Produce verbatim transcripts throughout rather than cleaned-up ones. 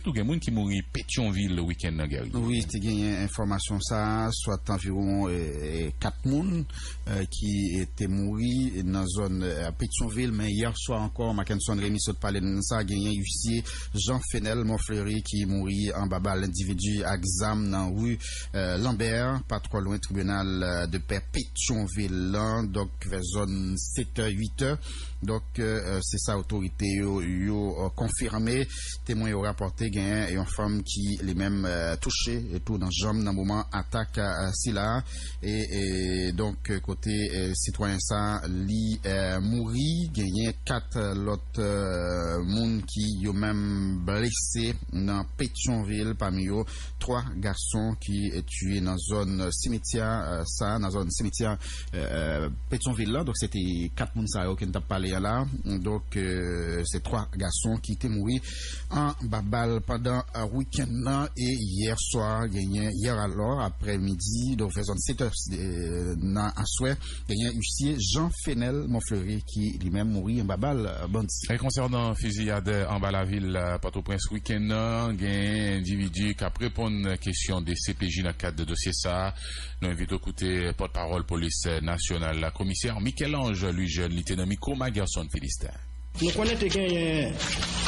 Tou gen moun ki mouri Petyonvil wikenn nan, Guerrier. Wi, te genyen enfòmasyon sa a, swat anviwon, eh, kat moun, eh, ki, eh, te mouri nan zòn, eh, Petyonvil, men yè swa ankò, Mackenson Remy sot pale n sa, genyen isye Jean Fenel Monfleury ki mouri anba bal endividi ak zam nan ri, eh, Lambert, pa twò lwen tribinal, eh, de pè Petyonvil lan, donk vè zòn sèt è, uit è. Donk, eh, se sa otorite yo, yo, eh, konfime. Temwen yo rapòte genyen yon fanm ki li menm, eh, touche tou nan janm nan moman atak, eh, sila. E, e donk, kote, eh, sitwayen sa, li, eh, mouri, genyen kat lòt, eh, moun ki yo menm blese nan Petyonvil, pami yo twa gason ki, eh, tiye nan zòn simityè, eh, sa, nan zòn simityè, eh, eh, Petyonvil la. Donk, se te kat moun sa yo ke n t ap pale a la. Donk, eh, se twa gason ki te mouri anba bal pandan, eh, wikenn nan. E yè swa, genyen, yè alò, aprèmidi, donk, vè zòn sèt è, eh, nan aswè, genyen isye Jean Fenel Monfleury ki li menm mouri anba bal, eh, bandi. E konsènan fiziyad anba lavil, eh, Pòtoprens wikenn nan, gen endividi k ap reponn kesyon D C P J nan kad dosye sa a. Nou envite w koute pòtpawòl polis nasyonal la, komisè Michel-Ange Louis Jeune, li te nan mikwo Magerson Philistin. Nou konnen te genyen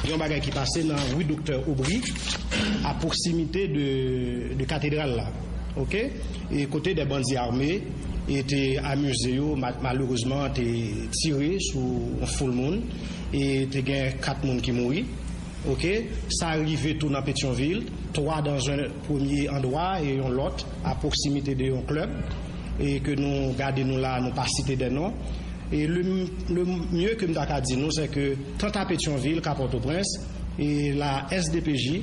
yon bagay ki pase nan ri Doktè Aubry, a pwoksimite de, de katedral la. Oke? E kote de bandi ame e te amize yo, ma-, malerezman, te tire sou yon foul moun, e te gen kat moun ki mouri. Oke? Sa rive tou nan Petyonvil, twa dans un premier endroit e yon lòt a pwoksimite de yon klèb, e ke nou gade nou la, nou pa site de non. E le, le mieux ke m ta ka di nou, se ke tant à Pétion-Ville qu'à Port-au-Prince, e la S D P J,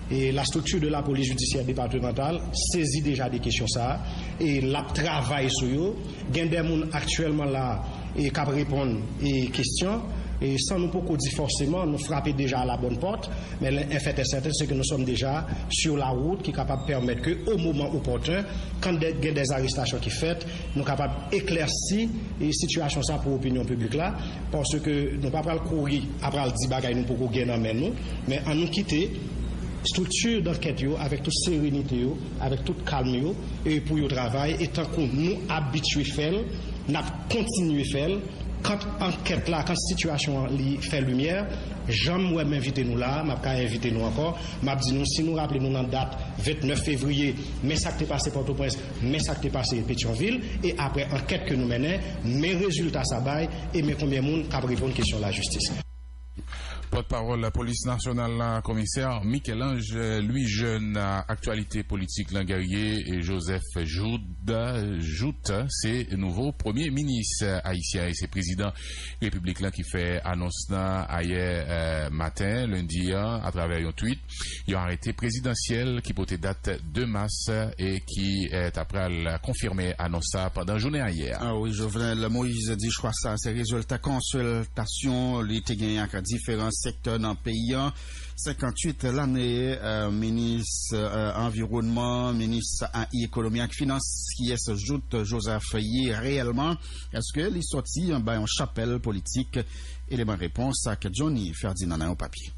e la structure de la police judiciaire départementale, sezi deja de kesyon sa a, e l ap travay sou yo. Gen de moun aktyèlman la, e k ap reponn, e kesyon, e san nou poko di fòseman, nou frape deja à la bonne porte, men en fait et certain, c'est que nous sommes déjà sur la route ki kapab pèmèt ke, au moment opportun, kan de, gen de arestasyon ki fèt, nou kapab eklèsi, e, sitiyasyon sa pou opinyon piblik la, paske nou pa pral kouri apral di bagay nou poko gen nan men nou, men ann nou kite estrikti dankèt yo, avèk tout serenite yo, avèk tout kalm yo, e pou yo travay, e tankou nou abitye fè l, n ap kontinye fè l. Kant ankèt la, kant sitiyasyon an li fè limyè, jan m wè m envite nou la, m ap ka envite nou ankò, m ap di nou, si nou raple nou nan dat vennèf fevriye, men sa k te pase Pòtoprens, men sa k te pase Petyonvil, e aprè ankèt ke nou mennen, men rezilta sa bay, e men konbyen moun k ap reponn kesyon lajistis. Pòtpawòl polis nasyonal la, komisè Michel-Ange Louis Jeune. Aktyalite politik lan, Guerrier, Joseph Jouthe, Jouthe, se nouvo premye minis ayisyen e se prezidan repiblik lan ki fè anons lan ayè, eh, maten, lendi an, atravè yon tweet. Yon arete prezidansyèl ki pote dat de mas e ki, eh, ta pral konfime anons sa pandan jounen ayè a. Ah wi, Jovenel Moïse di chwa sa se rezilta konsiltasyon li te genyen ak diferan sektè nan peyi an. Senkanntuit lane, eh, minis, eh, anviwònman, minis, eh, ekonomi ak finans, kiyès Jouthe Joseph ye reyèlman? Èske li sòti anba yon chapèl politik? Eleman repons ak Johnny Ferdinand nan yon papye.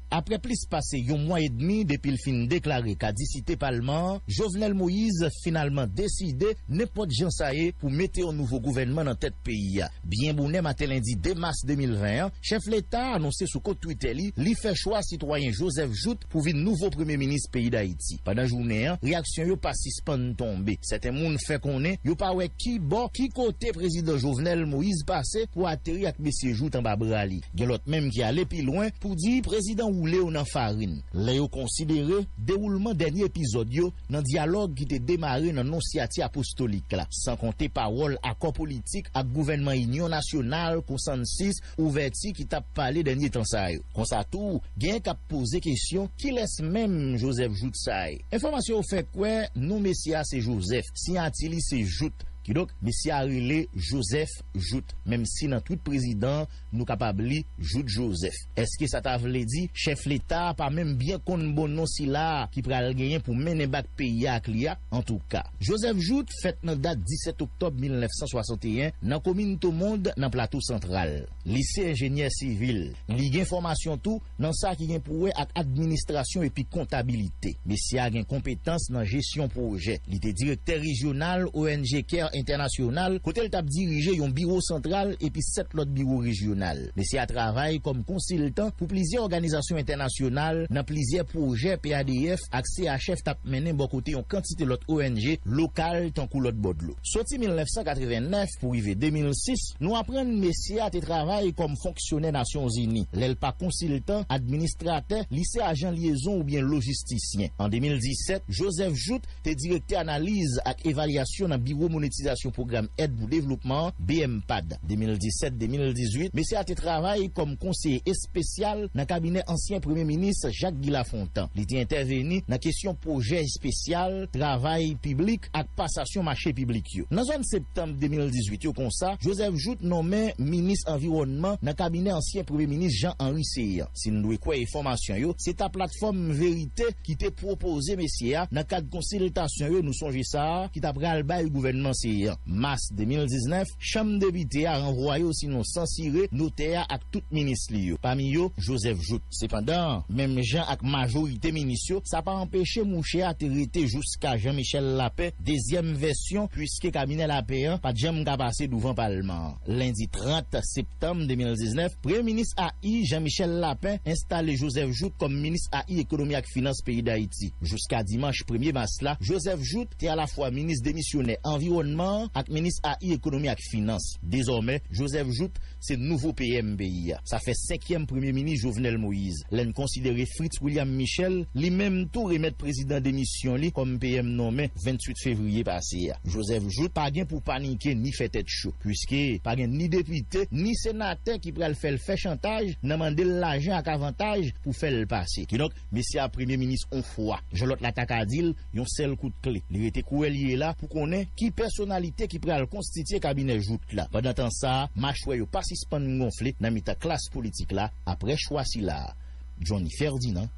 Apre plis pase yon mwa edmi depi l fin deklare kadisite palman an, Jovenel Moïse finalman deside, nenpòt jan sa ye, pou mete yon nouvo gouvènman nan tèt peyi a. Byen bonè maten lendi de mas de mil ven an, chèf leta a anonse sou kont Twitter li, li fè chwa sitwayen Joseph Jouthe pou vin nouvo premye minis peyi Dayiti. Pandan jounen an, reyaksyon yo pa sispann tonbe. Sèten moun fè konnen yo pa wè ki bò, ki kote prezidan Jovenel Moïse pase pou ateri ak mesye Jouthe anba bra li. Gen lòt menm ki ale pi lwen pou di prezidan woule yo nan farin. Lè yo konsidere dewoulman dènye epizòd yo nan dyalòg ki te demare nan non siyati apostolik la, san konte pawòl akò politik ak gouvènman inyon nasyonal, konsansis, ouvèti ki t ap pale dènye tan sa yo. Konsa tou, gen k ap poze kesyon, kilès menm Joseph Jouthe sa ye? Enfòmasyon yo fè kwè non mesye a se Joseph, siyati li se Jouthe. Kidonk, mesye a rele Joseph Jouthe, menm si nan twit prezidan an, nou kapab li Jouthe Joseph. Èske sa ta vle di chèf Leta a pa menm byen konn bon non sila a ki pral genyen pou mennen bak peyi a ak li a? Antouka, Joseph Jouthe fèt nan dat disèt oktòb mil nèf san swasanteyen nan komin Tomond, nan Plato Santral. Li se enjenyè sivil. Li gen fòmasyon tou nan sa ki gen pou wè ak administrasyon epi kontabilite. Mesye a gen konpetans nan jesyon pwojè. Li te direktè rejyonal O N G Care Entènasyonal, kote l t ap dirije yon biwo santral epi sèt lòt biwo rejyonal. Mesye a travay kòm konsiltan pou plizyè òganizasyon entènasyonal nan plizyè pwojè P A D F ak C H F t ap mennen bò kote yon kantite lòt O N G lokal tankou lòt bò dlo. Soti mil nèf san katreven nèf pou rive de mil sis, nou aprann mesye a te travay kòm fonksyonè Nasyonzini. Lè l pa konsiltan, administratè, li se ajan lyezon oubyen lojistisyen. An de mil disèt, Joseph Jouthe te direktè analiz ak evalyasyon nan Biwo Monetizasyon Pwogram Èd pou Devlopman an, B M pad. De mil disèt de mil dizuit, mesye a te travay kòm konseye espesyal nan kabinè ansyen premye minis Jacques Guy Lafontant. Li te entèveni nan kesyon pwojè espesyal, travay piblik ak pasasyon mache piblik yo. Nan zòn septanm de mil dizuit yo konsa, Joseph Jouthe nonmen minis anviwònman nan kabinè ansyen premye minis Jean Henry Céant. Si n dwe kwè enfòmasyon yo, se ta platfòm Verite ki te pwopoze mesye a nan kad konsiltasyon yo, nou sonje sa a, ki ta pral bay gouvènman Céant. Mas de mil diznèf, chanm depite a ranvwaye osinon sansire notè a ak tout minis li yo, pami yo Joseph Jouthe. Sepandan, menm jan ak majorite minis yo, sa pa anpeche mouche a te rete jouska Jean Michel Lapin dezyèm vèsyon, piske kabinè Lapin an pa t janm ka pase douvan palman an. Lendi trant septanm de mil diznèf, premye minis A I Jean Michel Lapin enstale Joseph Jouthe kòm minis A I ekonomi ak finans peyi Dayiti. Jouska dimanch premye mas la, Joseph Jouthe te alafwa minis demisyonè anviwònman an ak minis A I ekonomi ak finans. Dezòmè, Joseph Jouthe se nouvo P M peyi a. Sa fè senkyèm premye minis Jovenel Moïse. Lè n konsidere Fritz William Michel, li menm tou remèt prezidan demisyon li kòm P M nonmen venntuit fevriye pase a. Joseph Jouthe pa gen pou panike ni fè tèt cho, piske pa gen ni depite, ni senatè ki pral fè l fè chantaj nan mande l lajan ak avantaj pou fè l pase. Kidonk, mesye a premye minis on fwa. Jan lòt la ta ka di l, yon sèl kout kle. Li rete kou wè l ye la pou konnen ki pèsonalite ki pral konstitye kabinè Jouthe la. Pandan tan sa a, machwè yo pa sispann gonfle nan mitan klas politik la apre chwa sila a. Johnny Ferdinand,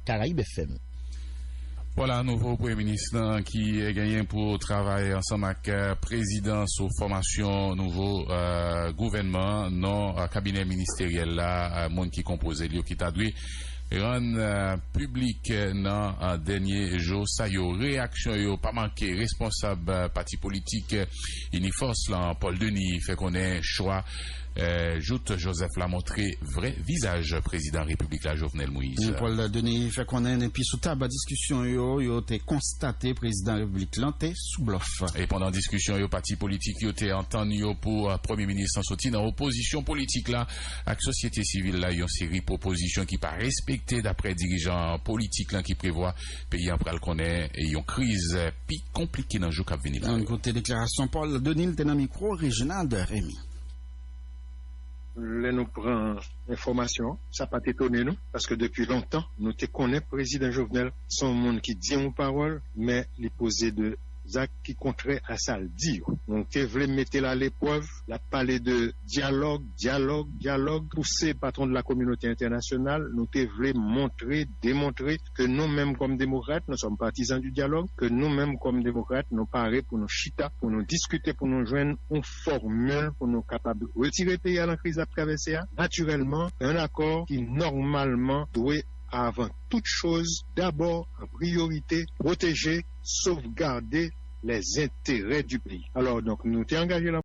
Caraïbes F M. Vwala, nouvo premye minis lan ki genyen pou travay ansanm ak, eh, prezidan sou fòmasyon nouvo, eh, gouvènman, non, eh, kabinè ministeryèl la, eh, moun ki konpoze l yo ki ta dwe rann, eh, piblik, eh, nan, eh, dènye jou sa yo. Reyaksyon yo pa manke. Responsab, eh, pati politik, eh, Inifòs lan, Paul Denis, fè konnen chwa, eh, Jouthe Joseph la montre vrè vizaj prezidan repiblik la, Jovenel Moïse. Paul Denis fè konnen epi sou tab diskisyon yo, yo te konstate prezidan repiblik lan te sou blòf. E pandan diskisyon yo, pati politik yo te antann yo pou, eh, premye minis lan soti nan opozisyon politik la ak sosyete sivil la, yon seri pwopozisyon ki pa respekte, daprè dirijan politik lan ki prevwa peyi an pral konnen yon kriz pi konplike nan jou k ap vini la. Yon kote deklarasyon Paul Denis te nan mikwo Reginald Remy. Lè nou pran enfòmasyon, sa pa t etone nou, paske depi lontan, nou te konnen prezidan Jovenel se yon moun ki di yon pawòl, men li poze de zak ki kontrè a sa l di yo. Nou te vle mete l aleprèv, l ap pale de dyalòg, dyalòg, dyalòg, pouse patwon de la kominote entènasyonal, nou te vle montre, demontre ke nou menm kòm demokrat, nous sommes partisans du dialogue, ke nou menm kòm demokrat, nou pare pou nou chita, pou nou diskite, pou nou jwenn yon fòmil, pou nou kapab retire peyi a nan kriz l ap travèse a. Natirèlman, yon akò ki nòmalman dwe, avan tout choz, dabò, an priyorite, pwoteje, sovgade lèzenterè di peyi. Alò, donk, nou te angaje lan